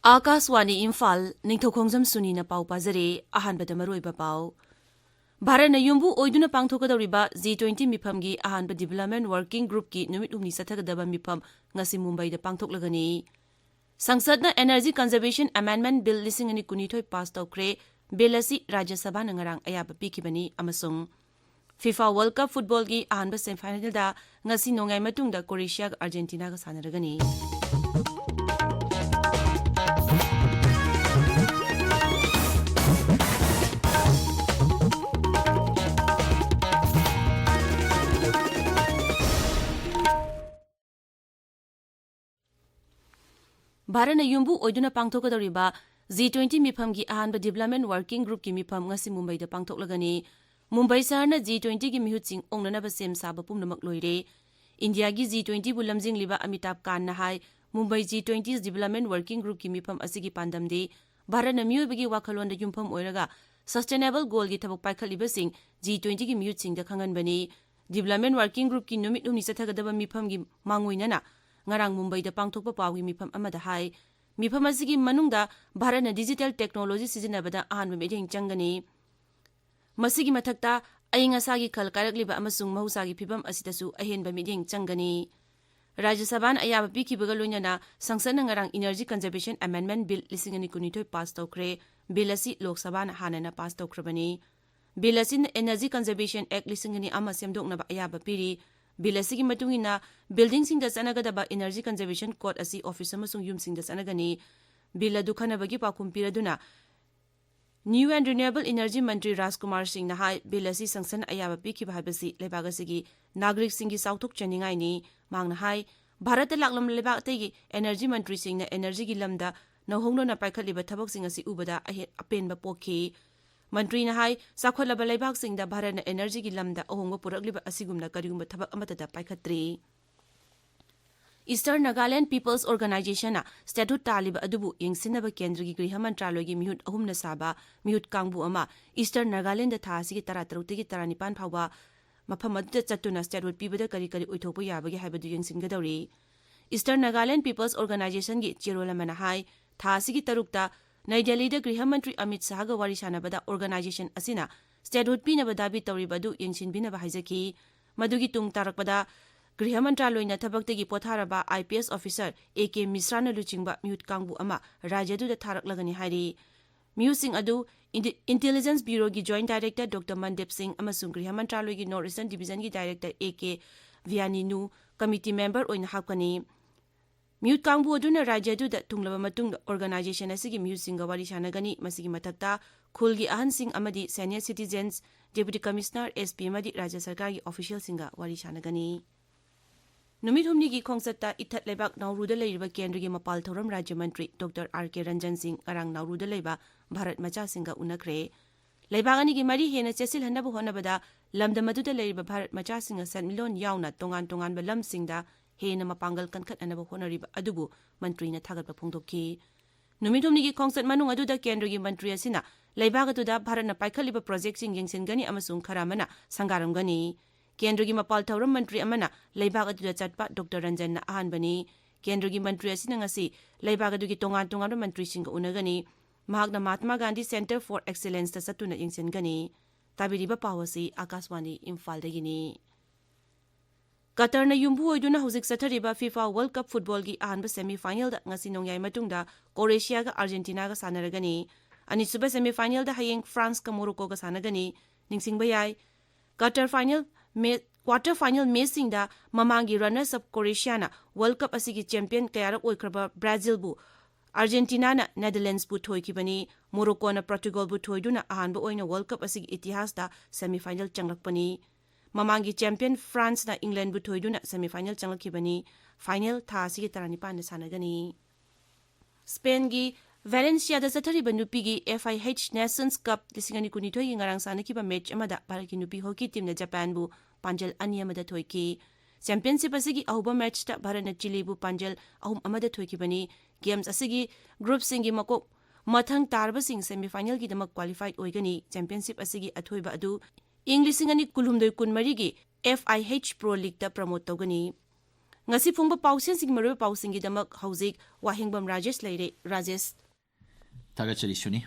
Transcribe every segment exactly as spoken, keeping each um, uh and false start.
ꯑꯥꯀꯥꯁꯋꯥꯅꯤ ꯏꯝꯐꯥꯜ, ꯅꯤꯡꯊꯧꯈꯣꯡꯖꯝ ꯁꯨꯅꯤꯅ ꯄꯥꯎ ꯄꯥꯖꯔꯦ꯫ ꯑꯍꯥꯟꯕꯗ ꯃꯔꯨꯑꯣꯏꯕ ꯄꯥꯎ꯫ ꯚꯥꯔꯠꯅ ꯌꯨꯝꯕꯨ ꯑꯣꯏꯗꯨꯅ ꯄꯥꯡꯊꯣꯛꯀꯗꯧꯔꯤꯕ G twenty ꯃꯤꯐꯝꯒꯤ ꯑꯍꯥꯟꯕ Development Working Groupꯀꯤ ꯅꯨꯃꯤꯠ ꯍꯨꯝꯅꯤ ꯆꯠꯊꯒꯗꯕ ꯃꯤꯐꯝ ꯉꯁꯤ ꯃꯨꯝꯕꯥꯏꯗ ꯄꯥꯡꯊꯣꯛꯂꯒꯅꯤ꯫ ꯁꯪꯁꯗꯅ Energy Conservation Amendment Bill ꯂꯤꯁꯤꯡ ꯑꯅꯤ ꯀꯨꯟꯅꯤꯊꯣꯏ ꯄꯥꯁ ꯇꯧꯈ꯭ꯔꯦ꯫ Bill ꯑꯁꯤ ꯔꯥꯖ꯭ꯌ ꯁꯚꯥꯅ ꯉꯔꯥꯡ ꯑꯌꯥꯕ ꯄꯤꯈꯤꯕꯅꯤ ꯑꯃꯁꯨꯡ FIFA World Cup footballꯒꯤ ꯑꯍꯥꯟꯕ semifinalꯗ ꯉꯁꯤ ꯅꯣꯡꯌꯥꯏ ꯃꯇꯨꯡꯗ Croatiaꯒ Argentinaꯒ ꯁꯥꯟꯅꯔꯒꯅꯤ꯫ ꯚꯥꯔꯠꯅ ꯌꯨꯝꯕꯨ ꯑꯣꯏꯗꯨꯅ ꯄꯥꯡꯊꯣꯛꯀꯗꯧꯔꯤꯕ G twenty ꯃꯤꯐꯝꯒꯤ ꯑꯍꯥꯟꯕ Development Working Groupꯀꯤ ꯃꯤꯐꯝ ꯉꯁꯤ ꯃꯨꯝꯕꯥꯏꯗ ꯄꯥꯡꯊꯣꯛꯂꯒꯅꯤ꯫ ꯃꯨꯝꯕꯥꯏ ꯁꯍꯔꯅ G twentyꯒꯤ ꯃꯤꯍꯨꯠꯁꯤꯡ ꯑꯣꯛꯅꯅꯕ ꯁꯦꯝ ꯁꯥꯕ ꯄꯨꯝꯅꯃꯛ ꯂꯣꯏꯔꯦ꯫ ꯏꯟꯗꯤꯌꯥꯒꯤ G twentyꯕꯨ ꯂꯝꯖꯤꯡꯂꯤꯕ ꯑꯃꯤꯇꯥꯕ ꯀꯥꯟꯠꯅ ꯍꯥꯏ, Mumbai G twenty Development Working Groupꯀꯤ ꯃꯤꯐꯝ ꯑꯁꯤꯒꯤ ꯄꯥꯟꯗꯝꯗꯤ ꯚꯥꯔꯠꯅ ꯃꯤꯑꯣꯏꯕꯒꯤ ꯋꯥꯈꯜꯂꯣꯟꯗ ꯌꯨꯝꯐꯝ ꯑꯣꯏꯔꯒ sustainable goalꯒꯤ ꯊꯕꯛ ꯄꯥꯏꯈꯠꯂꯤꯕꯁꯤꯡ G twentyꯒꯤ ꯃꯤꯍꯨꯠꯁꯤꯡꯗ ꯈꯪꯍꯟꯕꯅꯤ꯫ Development Working Groupꯀꯤ ꯅꯨꯃꯤꯠ ꯍꯨꯝꯅꯤ ꯆꯠꯊꯒꯗꯕ ꯃꯤꯐꯝꯒꯤ ꯃꯥꯡꯑꯣꯏꯅꯅ ꯉꯔꯥꯡ ꯃꯨꯝꯕꯥꯏꯗ ꯄꯥꯡꯊꯣꯛꯄ ꯄꯥꯎꯒꯤ ꯃꯤꯐꯝ ꯑꯃꯗ ꯍꯥꯏ, ꯃꯤꯐꯝ ꯑꯁꯤꯒꯤ ꯃꯅꯨꯡꯗ ꯚꯥꯔꯠꯅ digital technology ꯁꯤꯖꯤꯟꯅꯕꯗ ꯑꯍꯥꯟꯕ ꯃꯤꯠꯌꯦꯡ ꯆꯪꯒꯅꯤ꯫ ꯃꯁꯤꯒꯤ ꯃꯊꯛꯇ, ꯑꯏꯪ ꯑꯁꯥꯒꯤ ꯈꯜ ꯀꯥꯏꯔꯛꯂꯤꯕ ꯑꯃꯁꯨꯡ ꯃꯍꯧꯁꯥꯒꯤ ꯐꯤꯕꯝ ꯑꯁꯤꯗꯁꯨ ꯑꯍꯦꯟꯕ ꯃꯤꯠꯌꯦꯡ ꯆꯪꯒꯅꯤ꯫ ꯔꯥꯖ꯭ꯌ ꯁꯚꯥꯅ ꯑꯌꯥꯕ ꯄꯤꯈꯤꯕꯒ ꯂꯣꯏꯅꯅ ꯁꯪꯁꯗꯅ ꯉꯔꯥꯡ Energy Conservation Amendment Bill ꯂꯤꯁꯤꯡ ꯑꯅꯤ ꯀꯨꯟꯅꯤꯊꯣꯏ ꯄꯥꯁ ꯇꯧꯈ꯭ꯔꯦ꯫ Bill ꯑꯁꯤ ꯂꯣꯛ ꯁꯚꯥꯅ ꯍꯥꯟꯅꯅ ꯄꯥꯁ ꯇꯧꯈ꯭ꯔꯕꯅꯤ꯫ Bill ꯑꯁꯤꯅ Energy Conservation Act ꯂꯤꯁꯤꯡ ꯑꯅꯤ ꯑꯃ ꯁꯦꯝꯗꯣꯛꯅꯕ ꯑꯌꯥꯕ ꯄꯤꯔꯤ꯫ Bill ꯑꯁꯤꯒꯤ ꯃꯇꯨꯡ ꯏꯟꯅ buildingꯁꯤꯡꯗ ꯆꯠꯅꯒꯗꯕ Energy Conservation Code ꯑꯁꯤ office ꯑꯃꯁꯨꯡ ꯌꯨꯝꯁꯤꯡꯗ ꯆꯠꯅꯒꯅꯤ꯫ Bill ꯑꯗꯨ ꯈꯟꯅꯕꯒꯤ ꯄꯥꯎꯈꯨꯝ ꯄꯤꯔꯗꯨꯅ New and Renewable Energy ꯃꯟꯇ꯭ꯔꯤ ꯔꯥꯖꯀꯨꯃꯥꯔ ꯁꯤꯡꯅ ꯍꯥꯏ, Bill ꯑꯁꯤ ꯁꯪꯁꯟ ꯑꯌꯥꯕ ꯄꯤꯈꯤꯕ ꯍꯥꯏꯕꯁꯤ ꯂꯩꯕꯥꯛ ꯑꯁꯤꯒꯤ ꯅꯥꯒꯔꯤꯛꯁꯤꯡꯒꯤ ꯆꯥꯎꯊꯣꯛꯆꯅꯤꯡꯉꯥꯏꯅꯤ꯫ ꯃꯍꯥꯛꯅ ꯍꯥꯏ, ꯚꯥꯔꯠꯇ ꯂꯥꯛꯂꯝꯕ ꯂꯩꯕꯥꯛ ꯑꯇꯩꯒꯤ energy ꯃꯟꯇ꯭ꯔꯤꯁꯤꯡꯅ energyꯒꯤ ꯂꯝꯗ ꯅꯧꯍꯧꯅꯅ ꯄꯥꯏꯈꯠꯂꯤꯕ ꯊꯕꯛꯁꯤꯡ ꯑꯁꯤ ꯎꯕꯗ ꯑꯍꯦ-, ꯑꯄꯦꯟꯕ ꯄꯣꯛꯈꯤ꯫ ꯃꯟꯇ꯭ꯔꯤꯅ ꯍꯥꯏ, ꯆꯥꯎꯈꯠꯂꯕ ꯂꯩꯕꯥꯛꯁꯤꯡꯗ ꯚꯥꯔꯠꯅ energyꯒꯤ ꯂꯝꯗ ꯑꯍꯣꯡꯕ ꯄꯨꯔꯛꯂꯤꯕ ꯑꯁꯤꯒꯨꯝꯅ ꯀꯔꯤꯒꯨꯝꯕ ꯊꯕꯛ ꯑꯃꯠꯇꯗ ꯄꯥꯏꯈꯠꯇ꯭ꯔꯤ꯫ Eastern Nagaland People's Organizationꯅ statute ꯇꯥꯜꯂꯤꯕ ꯑꯗꯨꯕꯨ ꯌꯦꯡꯁꯤꯟꯅꯕ ꯀꯦꯟꯗ꯭ꯔꯒꯤ ꯒ꯭ꯔꯤꯍ ꯃꯟꯇ꯭ꯔꯥꯂꯣꯏꯒꯤ ꯃꯤꯍꯨꯠ ꯑꯍꯨꯝꯅ ꯁꯥꯕ ꯃꯤꯍꯨꯠ ꯀꯥꯡꯕꯨ ꯑꯃ Eastern Nagalandꯗ ꯊꯥ ꯑꯁꯤꯒꯤ ꯇꯔꯥꯇꯔꯨꯛꯇꯒꯤ ꯇꯔꯥꯅꯤꯄꯥꯟ ꯐꯥꯎꯕ ꯃꯐꯝ ꯑꯗꯨꯗ ꯆꯠꯇꯨꯅ statute ꯄꯤꯕꯗ ꯀꯔꯤ ꯀꯔꯤ ꯑꯣꯏꯊꯣꯛꯄ ꯌꯥꯕꯒꯦ ꯍꯥꯏꯕꯗꯨ ꯌꯦꯡꯁꯤꯟꯒꯗꯧꯔꯤ꯫ Eastern Nagaland People's Organizationꯒꯤ ꯆꯦꯔꯣꯜ ꯑꯃꯅ ꯍꯥꯏ, ꯊꯥ ꯑꯁꯤꯒꯤ ꯇꯔꯨꯛꯇ ꯅꯩ ꯗꯦꯜꯂꯤꯗ ꯒ꯭ꯔꯤꯍ ꯃꯟꯇ꯭ꯔꯤ ꯑꯃꯤꯠ ꯁꯥꯍꯒ ꯋꯥꯔꯤ ꯁꯥꯟꯅꯕꯗ organization ꯑꯁꯤꯅ statehood ꯄꯤꯅꯕ ꯗꯥꯕꯤ ꯇꯧꯔꯤꯕ ꯑꯗꯨ ꯌꯦꯡꯁꯤꯟꯕꯤꯅꯕ ꯍꯥꯏꯖꯈꯤ꯫ ꯃꯗꯨꯒꯤ ꯇꯨꯡ ꯇꯥꯔꯛꯄꯗ ꯒ꯭ꯔꯤꯍ ꯃꯟꯇ꯭ꯔꯥꯂꯣꯏꯅ ꯊꯕꯛꯇꯒꯤ ꯄꯣꯊꯥꯔꯕ IPS officer A K ꯃꯤꯁ꯭ꯔꯥꯅ ꯂꯨꯆꯤꯡꯕ ꯃꯤꯍꯨꯠ ꯀꯥꯡꯕꯨ ꯑꯃ ꯔꯥꯖ꯭ꯌ ꯑꯗꯨꯗ ꯊꯥꯔꯛꯂꯒꯅꯤ ꯍꯥꯏꯔꯤ꯫ ꯃꯤꯍꯨꯠꯁꯤꯡ ꯑꯗꯨ ꯏꯟꯇꯤ-, Intelligence Bureauꯒꯤ Joint Director Doctor ꯃꯟꯗꯤꯞ ꯁꯤꯡ ꯑꯃꯁꯨꯡ ꯒ꯭ꯔꯤꯍ ꯃꯟꯇ꯭ꯔꯥꯂꯣꯏꯒꯤ North Eastern Divisionꯒꯤ Director A K ꯚꯤꯌꯥꯅꯤꯅꯨ committee member ꯑꯣꯏꯅ ꯍꯥꯞꯀꯅꯤ꯫ ꯃꯤꯍꯨꯠ ꯀꯥꯡꯕꯨ ꯑꯗꯨꯅ ꯔꯥꯖ꯭ꯌ ꯑꯗꯨꯗ ꯊꯨꯡꯂꯕ ꯃꯇꯨꯡꯗ organization ꯑꯁꯤꯒꯤ ꯃꯤꯍꯨꯠꯁꯤꯡꯒ ꯋꯥꯔꯤ ꯁꯥꯟꯅꯒꯅꯤ꯫ ꯃꯁꯤꯒꯤ ꯃꯊꯛꯇ ꯈꯨꯜꯒꯤ ꯑꯍꯟꯁꯤꯡ ꯑꯃꯗꯤ senior citizens, Deputy Commissioner, SP ꯑꯃꯗꯤ ꯔꯥꯖ꯭ꯌ ꯁꯔꯀꯥꯔꯒꯤ officialꯁꯤꯡꯒ ꯋꯥꯔꯤ ꯁꯥꯟꯅꯒꯅꯤ꯫ ꯅꯨꯃꯤꯠ ꯍꯨꯝꯅꯤꯒꯤ ꯈꯣꯡꯆꯠꯇ ꯏꯊꯠ ꯂꯩꯕꯥꯛ ꯅꯥꯎꯔꯨꯗ ꯂꯩꯔꯤꯕ ꯀꯦꯟꯗ꯭ꯔꯒꯤ ꯃꯄꯥꯜ ꯊꯧꯔꯝ ꯔꯥꯖ꯭ꯌ ꯃꯟꯇ꯭ꯔꯤ ꯗꯣꯛꯇꯔ ꯑꯥꯔ ꯀꯦ ꯔꯟꯖꯟ ꯁꯤꯡ ꯉꯔꯥꯡ ꯅꯥꯎꯔꯨꯗ ꯂꯩꯕ ꯚꯥꯔꯠ ꯃꯆꯥꯁꯤꯡꯒ ꯎꯅꯈ꯭ꯔꯦ꯫ ꯂꯩꯕꯥꯛ ꯑꯅꯤꯒꯤ ꯃꯔꯤ ꯍꯦꯟꯅ ꯆꯦꯠꯁꯤꯜꯍꯟꯅꯕ ꯍꯣꯠꯅꯕꯗ ꯂꯝꯗꯝ ꯑꯗꯨꯗ ꯂꯩꯔꯤꯕ ꯚꯥꯔꯠ ꯃꯆꯥꯁꯤꯡꯒ ꯁꯦꯟꯃꯤꯠꯂꯣꯟ ꯌꯥꯎꯅ ꯇꯣꯉꯥꯟ ꯇꯣꯉꯥꯟꯕ ꯂꯝꯁꯤꯡꯗ ꯍꯦꯟꯅ ꯃꯄꯥꯡꯒꯜ ꯀꯟꯈꯠꯅꯅꯕ ꯍꯣꯠꯅꯔꯤꯕ ꯑꯗꯨꯕꯨ ꯃꯟꯇ꯭ꯔꯤꯅ ꯊꯥꯒꯠꯄ ꯐꯣꯡꯗꯣꯛꯈꯤ꯫ ꯅꯨꯃꯤꯠ ꯍꯨꯝꯅꯤꯒꯤ ꯈꯣꯡꯆꯠ ꯃꯅꯨꯡ ꯑꯗꯨꯗ ꯀꯦꯟꯗ꯭ꯔꯒꯤ ꯃꯟꯇ꯭ꯔꯤ ꯑꯁꯤꯅ ꯂꯩꯕꯥꯛ ꯑꯗꯨꯗ ꯚꯥꯔꯠꯅ ꯄꯥꯏꯈꯠꯂꯤꯕ projectꯁꯤꯡ ꯌꯦꯡꯁꯤꯟꯒꯅꯤ ꯑꯃꯁꯨꯡ ꯈꯔ ꯑꯃꯅ ꯁꯪꯒꯥꯔꯝꯒꯅꯤ꯫ ꯀꯦꯟꯗ꯭ꯔꯒꯤ ꯃꯄꯥꯜ ꯊꯧꯔꯝ ꯃꯟꯇ꯭ꯔꯤ ꯑꯃꯅ ꯂꯩꯕꯥꯛ ꯑꯗꯨꯗ ꯆꯠꯄ ꯗꯣꯛꯇꯔ ꯔꯟꯖꯟꯅ ꯑꯍꯥꯟꯕꯅꯤ꯫ ꯀꯦꯟꯗ꯭ꯔꯒꯤ ꯃꯟꯇ꯭ꯔꯤ ꯑꯁꯤꯅ ꯉꯁꯤ ꯂꯩꯕꯥꯛ ꯑꯗꯨꯒꯤ ꯇꯣꯉꯥꯟ ꯇꯣꯉꯥꯟꯕ ꯃꯟꯇ꯭ꯔꯤꯁꯤꯡꯒ ꯎꯅꯒꯅꯤ꯫ ꯃꯍꯥꯛꯅ ꯃꯍꯥꯠꯃꯥ ꯒꯥꯟꯙꯤ Centre for Excellenceꯇ ꯆꯠꯇꯨꯅ ꯌꯦꯡꯁꯤꯟꯒꯅꯤ꯫ ꯇꯥꯕꯤꯔꯤꯕ ꯄꯥꯎ ꯑꯁꯤ ꯑꯥꯀꯥꯁꯕꯥꯅꯤ ꯏꯝꯐꯥꯜꯗꯒꯤꯅꯤ꯫ ꯀꯇꯔꯅ ꯌꯨꯝꯕꯨ ꯑꯣꯏꯗꯨꯅ ꯍꯧꯖꯤꯛ ꯆꯠꯊꯔꯤꯕ FIFA World Cup footballꯒꯤ ꯑꯍꯥꯟꯕ semifinalꯗ ꯉꯁꯤ ꯅꯣꯡꯌꯥꯏ ꯃꯇꯨꯡꯗ ꯀ꯭ꯔꯣꯑꯦꯁꯤꯌꯥꯒ ꯑꯥꯔꯖꯦꯟꯇꯤꯅꯥꯒ ꯁꯥꯟꯅꯔꯒꯅꯤ꯫ ꯑꯅꯤꯁꯨꯕ semifinalꯗ ꯍꯌꯦꯡ ꯐ꯭ꯔꯥꯟꯁꯀ ꯃꯣꯔꯣꯀꯣꯒ ꯁꯥꯟꯅꯒꯅꯤ꯫ ꯅꯤꯡꯁꯤꯡꯕ ꯌꯥꯏ, quarter final ꯃꯦ-, quarter final matchꯁꯤꯡꯗ ꯃꯃꯥꯡꯒꯤ runners up ꯀ꯭ꯔꯣꯑꯦꯁꯤꯌꯥꯅ World Cup ꯑꯁꯤꯒꯤ champion ꯀꯌꯥꯔꯛ ꯑꯣꯏꯈ꯭ꯔꯕ ꯕ꯭ꯔꯥꯖꯤꯜꯕꯨ, ꯑꯥꯔꯖꯦꯟꯇꯤꯅꯥꯅ ꯅꯦꯗꯔꯂꯦꯟꯗꯁꯄꯨ ꯊꯣꯏꯈꯤꯕꯅꯤ꯫ ꯃꯣꯔꯣꯀꯣꯅ ꯄꯣꯔꯇꯨꯒꯜꯕꯨ ꯊꯣꯏꯗꯨꯅ ꯑꯍꯥꯟꯕ ꯑꯣꯏꯅ World Cup ꯑꯁꯤꯒꯤ ꯏꯇꯤꯍꯥꯁꯇ semifinal ꯆꯪꯂꯛꯄꯅꯤ꯫ ꯃꯃꯥꯡꯒꯤ champion ꯐ꯭ꯔꯥꯟꯁꯅ ꯏꯪꯂꯦꯟꯕꯨ ꯊꯣꯏꯗꯨꯅ semifinal ꯆꯪꯂꯛꯈꯤꯕꯅꯤ꯫ Final ꯊꯥ ꯑꯁꯤꯒꯤ ꯇꯔꯥꯅꯤꯄꯥꯟꯗ ꯁꯥꯟꯅꯒꯅꯤ꯫ ꯁ꯭ꯄꯦꯟꯒꯤ ꯚꯦꯂꯦꯟꯁꯤꯌꯥꯗ ꯆꯠꯊꯔꯤꯕ ꯅꯨꯄꯤꯒꯤ FIFA Nations Cup ꯂꯤꯁꯤꯡ ꯑꯅꯤ ꯀꯨꯟꯅꯤꯊꯣꯏꯒꯤ ꯉꯔꯥꯡ ꯁꯥꯟꯅꯈꯤꯕ match ꯑꯃꯗ ꯚꯥꯔꯠꯀꯤ ꯅꯨꯄꯤ hockey teamꯅ ꯖꯄꯥꯟꯕꯨ ꯄꯥꯟꯖꯜ ꯑꯅꯤ ꯑꯃꯗ ꯊꯣꯏꯈꯤ꯫ Championship ꯑꯁꯤꯒꯤ ꯑꯍꯧꯕ matchꯇ ꯚꯥꯔꯠꯅ ꯆꯤꯂꯤꯕꯨ ꯄꯥꯟꯖꯜ ꯑꯍꯨꯝ ꯑꯃꯗ ꯊꯣꯏꯈꯤꯕꯅꯤ꯫ Games ꯑꯁꯤꯒꯤ groupꯁꯤꯡꯒꯤ ꯃꯀꯣꯛ ꯃꯊꯪ ꯇꯥꯔꯕꯁꯤꯡ semifinalꯒꯤꯗꯃꯛ qualified ꯑꯣꯏꯒꯅꯤ꯫ Championship ꯑꯁꯤꯒꯤ ꯑꯊꯣꯏꯕ ꯑꯗꯨ ꯏꯪ ꯂꯤꯁꯤꯡ ꯑꯅꯤ ꯀꯨꯟꯍꯨꯝꯗꯣꯏ ꯀꯨꯟꯃꯔꯤꯒꯤ FIFA Pro Leagueꯇ promote ꯇꯧꯒꯅꯤ꯫ ꯉꯁꯤ ꯐꯣꯡꯕ ꯄꯥꯎꯆꯦꯁꯤꯡꯒꯤ ꯃꯔꯨꯑꯣꯏꯕ ꯄꯥꯎꯁꯤꯡꯒꯤꯗꯃꯛ ꯍꯧꯖꯤꯛ ꯋꯥꯍꯦꯡꯕꯝ ꯔꯥꯖꯦꯁ ꯂꯩꯔꯦ꯫ ꯔꯥꯖꯦꯁ꯫ ꯊꯥꯒꯠꯆꯔꯤ ꯁꯨꯅꯤ꯫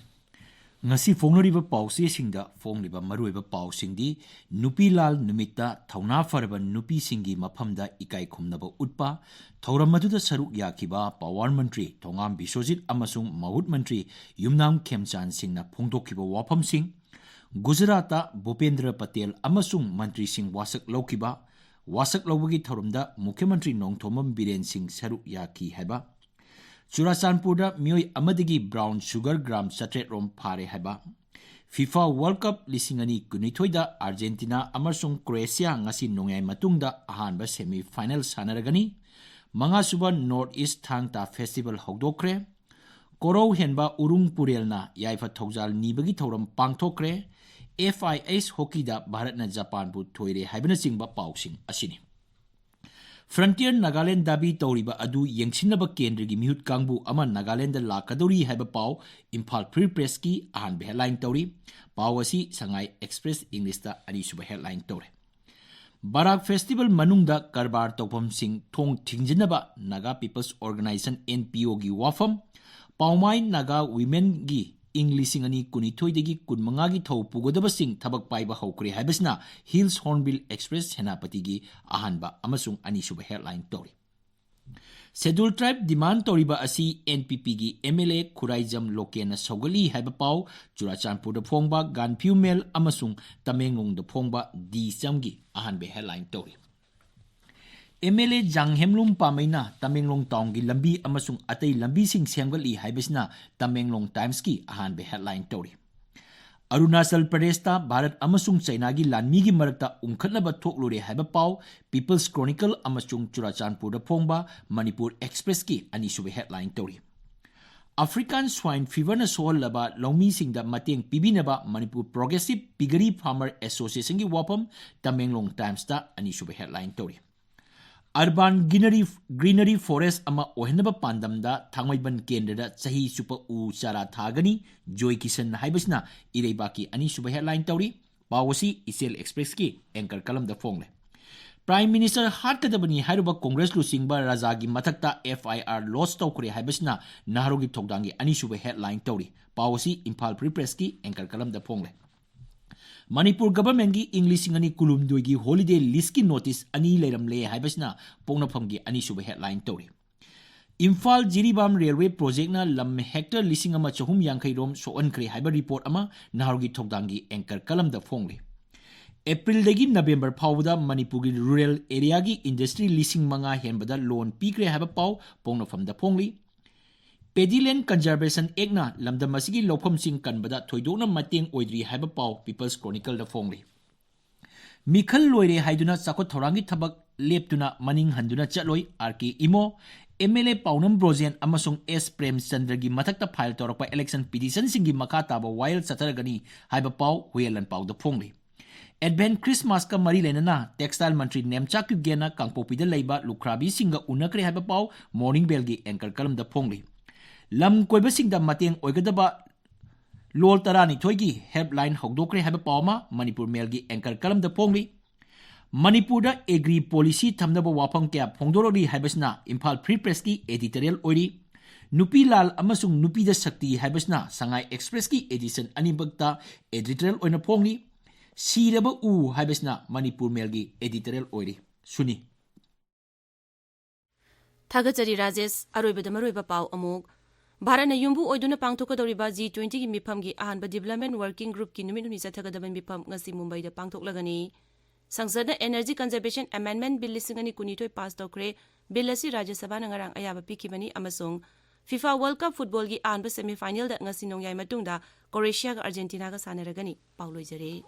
ꯉꯁꯤ ꯐꯣꯡꯅꯔꯤꯕ ꯄꯥꯎꯆꯦꯁꯤꯡꯗ ꯐꯣꯡꯂꯤꯕ ꯃꯔꯨꯑꯣꯏꯕ ꯄꯥꯎꯁꯤꯡꯗꯤ: ꯅꯨꯄꯤ ꯂꯥꯜ ꯅꯨꯃꯤꯠꯇ ꯊꯧꯅꯥ ꯐꯔꯕ ꯅꯨꯄꯤꯁꯤꯡꯒꯤ ꯃꯐꯝꯗ ꯏꯀꯥꯏ ꯈꯨꯝꯅꯕ ꯎꯠꯄ, ꯊꯧꯔꯝ ꯑꯗꯨꯗ ꯁꯔꯨꯛ ꯌꯥꯈꯤꯕ ꯄꯥꯋꯔ ꯃꯟꯇ꯭ꯔꯤ ꯊꯣꯉꯥꯝ ꯕꯤꯁ꯭ꯋꯖꯤꯠ ꯑꯃꯁꯨꯡ ꯃꯍꯨꯠ ꯃꯟꯇ꯭ꯔꯤ ꯌꯨꯝꯅꯥꯝ ꯈꯦꯝꯆꯥꯟ ꯁꯤꯡꯅ ꯐꯣꯡꯗꯣꯛꯈꯤꯕ ꯋꯥꯐꯝꯁꯤꯡ, ꯒꯨꯖꯔꯥꯠꯇ ꯚꯨꯄꯦꯟꯗ꯭ꯔ ꯄꯇꯦꯜ ꯑꯃꯁꯨꯡ ꯃꯟꯇ꯭ꯔꯤꯁꯤꯡ ꯋꯥꯁꯛ ꯂꯧꯈꯤꯕ, ꯋꯥꯁꯛ ꯂꯧꯕꯒꯤ ꯊꯧꯔꯝꯗ ꯃꯨꯈ꯭ꯌ ꯃꯟꯇ꯭ꯔꯤ ꯅꯣꯡꯊꯣꯝꯕꯝ ꯕꯤꯔꯦꯟ ꯁꯤꯡ ꯁꯔꯨꯛ ꯌꯥꯈꯤ ꯍꯥꯏꯕ, ꯆꯨꯔꯥꯆꯥꯟꯄꯨꯔꯗ ꯃꯤꯑꯣꯏ ꯑꯃꯗꯒꯤ ꯕ꯭ꯔꯥꯎꯟ ꯁꯨꯒꯔ ꯒ꯭ꯔꯥꯝ ꯆꯥꯇ꯭ꯔꯦꯠ ꯔꯣꯝ ꯐꯥꯔꯦ ꯍꯥꯏꯕ, ꯐꯤꯐꯥ ꯋꯥꯔꯜ ꯀꯞ ꯂꯤꯁꯤꯡ ꯑꯅꯤ ꯀꯨꯟꯅꯤꯊꯣꯏꯗ ꯑꯥꯔꯖꯦꯟꯇꯤꯅꯥ ꯑꯃꯁꯨꯡ ꯀ꯭ꯔꯣꯑꯦꯁꯤꯌꯥ ꯉꯁꯤ ꯅꯣꯡꯌꯥꯏ ꯃꯇꯨꯡꯗ ꯑꯍꯥꯟꯕ ꯁꯦꯃꯤ ꯐꯥꯏꯅꯦꯜ ꯁꯥꯟꯅꯔꯒꯅꯤ꯫ ꯃꯉꯥꯁꯨꯕ ꯅꯣꯔꯠ ꯏꯁ ꯊꯥꯡ ꯇꯥ ꯐꯦꯁꯇꯤꯚꯦꯜ ꯍꯧꯗꯣꯛꯈ꯭ꯔꯦ꯫ ꯀꯣꯔꯧ ꯍꯦꯟꯕ ꯎꯔꯨꯡ ꯄꯨꯔꯦꯜꯅ ꯌꯥꯏꯐ ꯊꯧꯖꯥꯜ ꯅꯤꯕꯒꯤ ꯊꯧꯔꯝ ꯄꯥꯡꯊꯣꯛꯈ꯭ꯔꯦ꯫ ꯑꯦꯐ ꯑꯥꯏ ꯑꯦꯁ ꯍꯣꯀꯤꯗ ꯚꯥꯔꯠꯅ ꯖꯄꯥꯟꯕꯨ ꯊꯣꯏꯔꯦ ꯍꯥꯏꯕꯅꯆꯤꯡꯕ ꯄꯥꯎꯁꯤꯡ ꯑꯁꯤꯅꯤ꯫ ꯐ꯭ꯔꯟꯇꯤꯌꯔ ꯅꯥꯒꯥꯂꯦꯟ ꯗꯥꯕꯤ ꯇꯧꯔꯤꯕ ꯑꯗꯨ ꯌꯦꯡꯁꯤꯟꯅꯕ ꯀꯦꯟꯗ꯭ꯔꯒꯤ ꯃꯤꯍꯨꯠ ꯀꯥꯡꯕꯨ ꯑꯃ ꯅꯥꯒꯥꯂꯦꯟꯗ ꯂꯥꯛꯀꯗꯧꯔꯤ ꯍꯥꯏꯕ ꯄꯥꯎ ꯏꯝꯐꯥꯜ ꯐ꯭ꯔꯤ ꯄ꯭ꯔꯦꯁꯀꯤ ꯑꯍꯥꯟꯕ ꯍꯦꯗꯂꯥꯏꯟ ꯇꯧꯔꯤ꯫ ꯄꯥꯎ ꯑꯁꯤ ꯁꯉꯥꯏ ꯑꯦꯛꯁꯄ꯭ꯔꯦꯁ ꯏꯪꯂꯤꯁꯇ ꯑꯅꯤꯁꯨꯕ ꯍꯦꯗꯂꯥꯏꯟ ꯇꯧꯔꯤ꯫ ꯕꯔꯥꯛ ꯐꯦꯁꯇꯤꯚꯦꯜ ꯃꯅꯨꯡꯗ ꯀꯔꯕꯥꯔ ꯇꯧꯐꯝꯁꯤꯡ ꯊꯣꯡ ꯊꯤꯡꯖꯤꯟꯅꯕ Naga peoples organization, N P ꯑꯣꯒꯤ ꯋꯥꯐꯝ꯫ ꯄꯥꯎꯃꯥꯏ ꯅꯥꯒꯥ ꯋꯤꯃꯦꯟꯒꯤ ꯏꯪ ꯂꯤꯁꯤꯡ ꯑꯅꯤ ꯀꯨꯟꯅꯤꯊꯣꯏꯗꯒꯤ ꯀꯨꯟꯃꯉꯥꯒꯤ ꯊꯧ ꯄꯨꯒꯗꯕꯁꯤꯡ ꯊꯕꯛ ꯄꯥꯏꯕ ꯍꯧꯈ꯭ꯔꯦ ꯍꯥꯏꯕꯁꯤꯅ ꯍꯤꯜꯁ ꯍꯣꯔꯟꯕꯤꯜ ꯑꯦꯛꯁꯄ꯭ꯔꯦꯁ ꯁꯦꯅꯥꯄꯇꯤꯒꯤ ꯑꯍꯥꯟꯕ ꯑꯃꯁꯨꯡ ꯑꯅꯤꯁꯨꯕ ꯍꯦꯗꯂꯥꯏꯟ ꯇꯧꯔꯤ꯫ ꯁꯦꯗꯨꯜ ꯇ꯭ꯔꯥꯏꯕ ꯗꯤꯃꯥꯟ ꯇꯧꯔꯤꯕ ꯑꯁꯤ ꯑꯦꯟ ꯄꯤ ꯄꯤꯒꯤ ꯑꯦꯝ ꯑꯦꯜ ꯑꯦ ꯈꯨꯔꯥꯏꯖꯝ ꯂꯣꯀꯦꯟꯅ ꯁꯧꯒꯠꯂꯤ ꯍꯥꯏꯕ ꯄꯥꯎ꯫ ꯆꯨꯔꯥꯆꯥꯟꯄꯨꯔꯗ ꯐꯣꯡꯕ ꯒꯥꯟꯐꯤꯌꯨ ꯃꯦꯜ ꯑꯃꯁꯨꯡ ꯇꯃꯦꯡꯂꯣꯡꯗ ꯐꯣꯡꯕ ꯗꯤ ꯆꯝꯒꯤ ꯑꯍꯥꯟꯕ ꯍꯦꯗꯂꯥꯏꯟ ꯇꯧꯔꯤ꯫ ꯑꯦꯝ ꯑꯦꯜ ꯑꯦ ꯖꯥꯡꯍꯦꯝꯂꯨꯝ ꯄꯥꯃꯩꯅ ꯇꯃꯦꯡꯂꯣꯡ ꯇꯥꯎꯟꯒꯤ ꯂꯝꯕꯤ ꯑꯃꯁꯨꯡ ꯑꯇꯩ ꯂꯝꯕꯤꯁꯤꯡ ꯁꯦꯝꯒꯠꯂꯤ ꯍꯥꯏꯕꯁꯤꯅ ꯇꯃꯦꯡꯂꯣꯡ ꯇꯥꯏꯝꯁꯀꯤ ꯑꯍꯥꯟꯕ ꯍꯦꯗꯂꯥꯏꯟ ꯇꯧꯔꯤ꯫ ꯑꯔꯨꯅꯥꯆꯜ ꯄ꯭ꯔꯗꯦꯁꯇ ꯚꯥꯔꯠ ꯑꯃꯁꯨꯡ ꯆꯩꯅꯥꯒꯤ ꯂꯥꯟꯃꯤꯒꯤ ꯃꯔꯛꯇ ꯎꯪꯈꯠꯅꯕ ꯊꯣꯛꯂꯨꯔꯦ ꯍꯥꯏꯕ ꯄꯥꯎ ꯄꯤꯄꯜꯁ ꯀ꯭ꯔꯣꯅꯤꯀꯜ ꯑꯃꯁꯨꯡ ꯆꯨꯔꯥꯆꯥꯟꯄꯨꯔꯗ ꯐꯣꯡꯕ ꯃꯅꯤꯄꯨꯔ ꯑꯦꯛꯁꯄ꯭ꯔꯦꯁꯀꯤ ꯑꯅꯤꯁꯨꯕ ꯍꯦꯗꯂꯥꯏꯟ ꯇꯧꯔꯤ꯫ ꯑꯐ꯭ꯔꯤꯀꯥꯟ ꯁ꯭ꯋꯥꯏꯟ ꯐꯤꯚꯔꯅ ꯁꯣꯛꯍꯜꯂꯕ ꯂꯧꯃꯤꯁꯤꯡꯗ ꯃꯇꯦꯡ ꯄꯤꯕꯤꯅꯕ ꯃꯅꯤꯄꯨꯔ ꯄ꯭ꯔꯣꯒ꯭ꯔꯦꯁꯤꯚ ꯄꯤꯒꯔꯤ ꯐꯥꯔꯃꯔ ꯑꯦꯁꯣꯁꯤꯌꯦꯁꯟꯒꯤ ꯋꯥꯐꯝ ꯇꯃꯦꯡꯂꯣꯡ ꯇꯥꯏꯝꯁꯇ ꯑꯅꯤꯁꯨꯕ ꯍꯦꯗꯂꯥꯏꯟ ꯇꯧꯔꯤ꯫ ꯑꯔꯕꯥꯟ ꯒ꯭ꯔꯤꯅꯔꯤ, ꯒ꯭ꯔꯤꯅꯔꯤ ꯐꯣꯔꯦꯁ ꯑꯃ ꯑꯣꯏꯍꯟꯅꯕ ꯄꯥꯟꯗꯝꯗ ꯊꯥꯡꯃꯩꯕꯟ ꯀꯦꯟꯗ꯭ꯔꯗ ꯆꯍꯤ ꯆꯨꯞꯄ ꯎ ꯆꯥꯔꯥ ꯊꯥꯒꯅꯤ, ꯖꯣꯏ ꯀꯤꯁꯟ ꯍꯥꯏꯕꯁꯤꯅ ꯏꯔꯩꯕꯥꯛꯀꯤ ꯑꯅꯤꯁꯨꯕ ꯍꯦꯗꯂꯥꯏꯟ ꯇꯧꯔꯤ꯫ ꯄꯥꯎ ꯑꯁꯤ ꯏꯆꯦꯜ ꯑꯦꯛꯁꯄ꯭ꯔꯦꯁꯀꯤ ꯑꯦꯡꯀꯔ ꯀꯂꯝꯗ ꯐꯣꯡꯂꯦ꯫ Prime Minister ꯍꯥꯠꯀꯗꯕꯅꯤ ꯍꯥꯏꯔꯨꯕ ꯀꯣꯡꯒ꯭ꯔꯦꯁ ꯂꯨꯆꯤꯡꯕ ꯔꯥꯖꯥꯒꯤ ꯃꯊꯛꯇ F I R lodge ꯇꯧꯈ꯭ꯔꯦ ꯍꯥꯏꯕꯁꯤꯅ ꯅꯍꯥꯔꯣꯜꯒꯤ ꯊꯧꯗꯥꯡꯒꯤ ꯑꯅꯤꯁꯨꯕ headline ꯇꯧꯔꯤ꯫ ꯄꯥꯎ ꯑꯁꯤ ꯏꯝꯐꯥꯜ Free Pressꯀꯤ anchor columnꯗ ꯐꯣꯡꯂꯦ꯫ ꯃꯅꯤꯄꯨꯔ governmentꯀꯤ ꯏꯪ ꯂꯤꯁꯤꯡ ꯑꯅꯤ ꯀꯨꯟꯍꯨꯝꯗꯣꯏꯒꯤ holiday listꯀꯤ notice ꯑꯅꯤ ꯂꯩꯔꯝꯂꯦ ꯍꯥꯏꯕꯁꯤꯅ ꯄꯣꯛꯅꯐꯝꯒꯤ ꯑꯅꯤꯁꯨꯕ headline ꯇꯧꯔꯤ꯫ ꯏꯝꯐꯥꯜ ꯖꯤꯔꯤꯕꯥꯝ railway projectꯅ ꯂꯝ hectare ꯂꯤꯁꯤꯡ ꯑꯃ ꯆꯍꯨꯝ ꯌꯥꯡꯈꯩ ꯔꯣꯝ ꯁꯣꯛꯍꯟꯈ꯭ꯔꯦ ꯍꯥꯏꯕ report ꯑꯃ ꯅꯍꯥꯔꯣꯜꯒꯤ ꯊꯧꯗꯥꯡꯒꯤ anchor columnꯗ ꯐꯣꯡꯂꯤ꯫ Aprilꯗꯒꯤ November ꯐꯥꯎꯕꯗ ꯃꯅꯤꯄꯨꯔꯒꯤ rural areaꯒꯤ industry ꯂꯤꯁꯤꯡ ꯃꯉꯥ ꯍꯦꯟꯕꯗ loan ꯄꯤꯈ꯭ꯔꯦ ꯍꯥꯏꯕ ꯄꯥꯎ ꯄꯣꯛꯅꯐꯝꯗ ꯐꯣꯡꯂꯤ꯫ Paddy Land Conservation Actꯅ ꯂꯝꯗꯝ ꯑꯁꯤꯒꯤ ꯂꯧꯐꯝꯁꯤꯡ ꯀꯟꯕꯗ ꯊꯣꯏꯗꯣꯛꯅ ꯃꯇꯦꯡ ꯑꯣꯏꯗ꯭ꯔꯤ ꯍꯥꯏꯕ ꯄꯥꯎ People's Chronicleꯗ ꯐꯣꯡꯂꯤ꯫ ꯃꯤꯈꯜ ꯂꯣꯏꯔꯦ ꯍꯥꯏꯗꯨꯅ ꯆꯥꯎꯈꯠ ꯊꯧꯔꯥꯡꯒꯤ ꯊꯕꯛ ꯂꯦꯞꯇꯨꯅ ꯃꯅꯤꯡ ꯍꯟꯗꯨꯅ ꯆꯠꯂꯣꯏ꯫ R K Imo, M L A ꯄꯥꯎꯅꯝ Brojen ꯑꯃꯁꯨꯡ S ꯄ꯭ꯔꯦꯝꯆꯟꯗ꯭ꯔꯒꯤ ꯃꯊꯛꯇ file ꯇꯧꯔꯛꯄ election petitionꯁꯤꯡꯒꯤ ꯃꯈꯥ ꯇꯥꯕ ꯋꯥꯌꯦꯜ ꯆꯠꯊꯔꯒꯅꯤ ꯍꯥꯏꯕ ꯄꯥꯎ ꯍꯨꯏꯌꯦꯟ ꯂꯥꯟꯄꯥꯎꯗ ꯐꯣꯡꯂꯤ꯫ Advent Christmasꯀ ꯃꯔꯤ ꯂꯩꯅꯅ textile ꯃꯟꯇ꯭ꯔꯤ ꯅꯦꯝꯆꯥꯛ ꯀꯤꯞꯒꯦꯟꯅ ꯀꯥꯡꯄꯣꯛꯄꯤꯗ ꯂꯩꯕ ꯂꯨꯈ꯭ꯔꯥꯕꯤꯁꯤꯡꯒ ꯎꯅꯈ꯭ꯔꯦ ꯍꯥꯏꯕ ꯄꯥꯎ Morning Mailꯒꯤ anchor columnꯗ ꯐꯣꯡꯂꯤ꯫ ꯂꯝ ꯀꯣꯏꯕꯁꯤꯡꯗ ꯃꯇꯦꯡ ꯑꯣꯏꯒꯗꯕ ꯂꯣꯜ ꯇꯔꯥꯅꯤꯊꯣꯏꯒꯤ helpline ꯍꯧꯗꯣꯛꯈ꯭ꯔꯦ ꯍꯥꯏꯕ ꯄꯥꯎ ꯑꯃ Manipur Mailꯒꯤ anchor columnꯗ ꯐꯣꯡꯂꯤ꯫ ꯃꯅꯤꯄꯨꯔꯗ agri policy ꯊꯝꯅꯕ ꯋꯥꯐꯝ ꯀꯌꯥ ꯐꯣꯡꯗꯣꯔꯛꯂꯤ ꯍꯥꯏꯕꯁꯤꯅ ꯏꯝꯐꯥꯜ Free Pressꯀꯤ editorial ꯑꯣꯏꯔꯤ꯫ ꯅꯨꯄꯤ ꯂꯥꯜ ꯑꯃꯁꯨꯡ ꯅꯨꯄꯤꯗ ꯁꯛꯇꯤ ꯍꯥꯏꯕꯁꯤꯅ ꯁꯉꯥꯏ Expressꯀꯤ edition ꯑꯅꯤꯃꯛꯇ editorial ꯑꯣꯏꯅ ꯐꯣꯡꯂꯤ꯫ ꯁꯤꯔꯕ ꯎ ꯍꯥꯏꯕꯁꯤꯅ Manipur Mailꯒꯤ editorial ꯑꯣꯏꯔꯤ꯫ ꯁꯨꯅꯤ꯫ ꯊꯥꯒꯠꯆꯔꯤ ꯔꯥꯖꯦꯁ꯫ ꯑꯔꯣꯏꯕꯗ ꯃꯔꯨꯑꯣꯏꯕ ꯄꯥꯎ ꯑꯃꯨꯛ꯫ ꯚꯥꯔꯠꯅ ꯌꯨꯝꯕꯨ ꯑꯣꯏꯗꯨꯅ ꯄꯥꯡꯊꯣꯛꯀꯗꯧꯔꯤꯕ G twentyꯒꯤ ꯃꯤꯐꯝꯒꯤ ꯑꯍꯥꯟꯕ Development Working Groupꯀꯤ ꯅꯨꯃꯤꯠ ꯍꯨꯝꯅꯤ ꯆꯠꯊꯒꯗꯕ ꯃꯤꯐꯝ ꯉꯁꯤ ꯃꯨꯝꯕꯥꯏꯗ ꯄꯥꯡꯊꯣꯛꯂꯒꯅꯤ꯫ ꯁꯪꯁꯗꯅ Energy Conservation Amendment Bill ꯂꯤꯁꯤꯡ ꯑꯅꯤ ꯀꯨꯟꯅꯤꯊꯣꯏ pass ꯇꯧꯈ꯭ꯔꯦ꯫ Bill ꯑꯁꯤ ꯔꯥꯖ꯭ꯌ ꯁꯚꯥꯅ ꯉꯔꯥꯡ ꯑꯌꯥꯕ ꯄꯤꯈꯤꯕꯅꯤ ꯑꯃꯁꯨꯡ FIFA World Cup footballꯒꯤ ꯑꯍꯥꯟꯕ semifinalꯗ ꯉꯁꯤ ꯅꯣꯡꯌꯥꯏ ꯃꯇꯨꯡꯗ Croatiaꯒ Argentinaꯒ ꯁꯥꯟꯅꯔꯒꯅꯤ꯫ ꯄꯥꯎ ꯂꯣꯏꯖꯔꯦ꯫